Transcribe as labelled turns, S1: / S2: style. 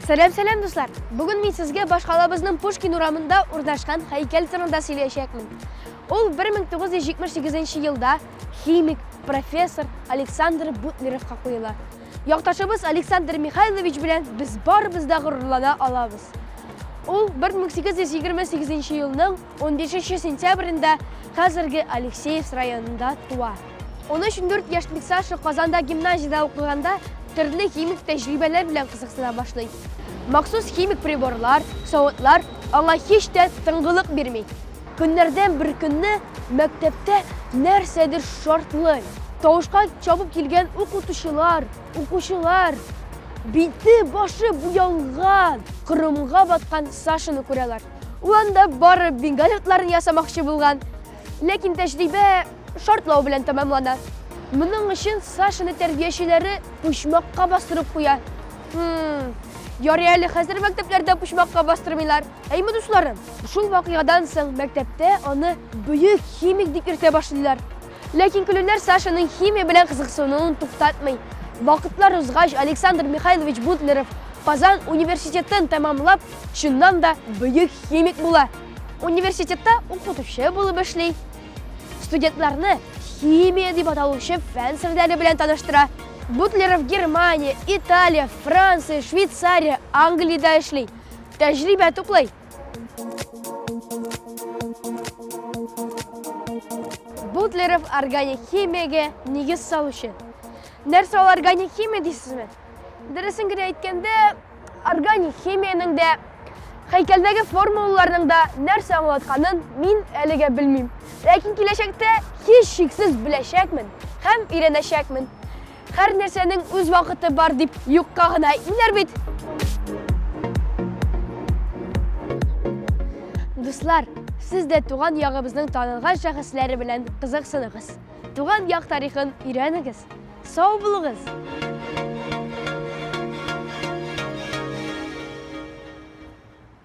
S1: Сәлам, сәлам, дуслар! Бүген мин сезгә башкалабызның Пушкин урамында урнашкан һәйкәл турында сөйләячәкмен. Ул 1978 елда химик, профессор Александр Бутлеровка куела. Якташыбыз Александр Михайлович белән без барыбыз да горурлана алабыз. Ул 1828 елның 15 сентябрендә хәзерге Алексеевск районында туа. 13-14 яшьлек Саша Казанда гимназиядә укыганда төрле химик тәҗрибәләр белән кызыксына башлый. Махсус химик приборлар, савытлар аңа һич тә тынгылык бирми. Көннәрдән бер көнне мәктәптә нәрсәдер шартлый. Тавышка чабып килгән укытучылар, укучылар бите башы буялган, корымга баткан Сашаны күрәләр. Ул анда бары бенгаль утларын ясамакчы булган. Ләкин тәҗрибә шартлау белән тәмамлана. Моның өчен Сашаны тәрбиячеләре почмакка бастырып куя. Хм, ярый әле хәзер мәктәпләрдә почмакка бастырмыйлар. Әйме, дусларым? Шул вакыйгадан соң мәктәптә аны бөек химик дип йөртә башлыйлар. Ләкин көлүләр Сашаның химия белән кызыксынуын туктатмый. Вакытлар узгач, Александр Михайлович Бутлеров Казан университетын тәмамлап, чыннан да бөек химик була. Университетта укытучы булып эшли. Студентларны химия дип аталучы фән серләре белән таныштыра. Бутлеров Германия, Италия, Франция, Швейцария, Англиядә эшли. Тәҗрибә туплый. Бутлеров органик химиягә нигез салучы. Нәрсә ул органик химия дисезме? Дөресен генә әйткәндә, органик химиянең дә, һәйкәлдәге формулаларның да нәрсә аңлатканын мин әлегә белмим. Ләкин киләчәктә һичшиксез беләчәкмен һәм өйрәнәчәкмен. Һәр нәрсәнең үз вакыты бар дип юкка гына әйтмиләр бит. Дуслар, сез дә туган ягыбызның танылган шәхесләре белән кызыксыныгыз. Туган як тарихын өйрәнегез. Сау булыгыз!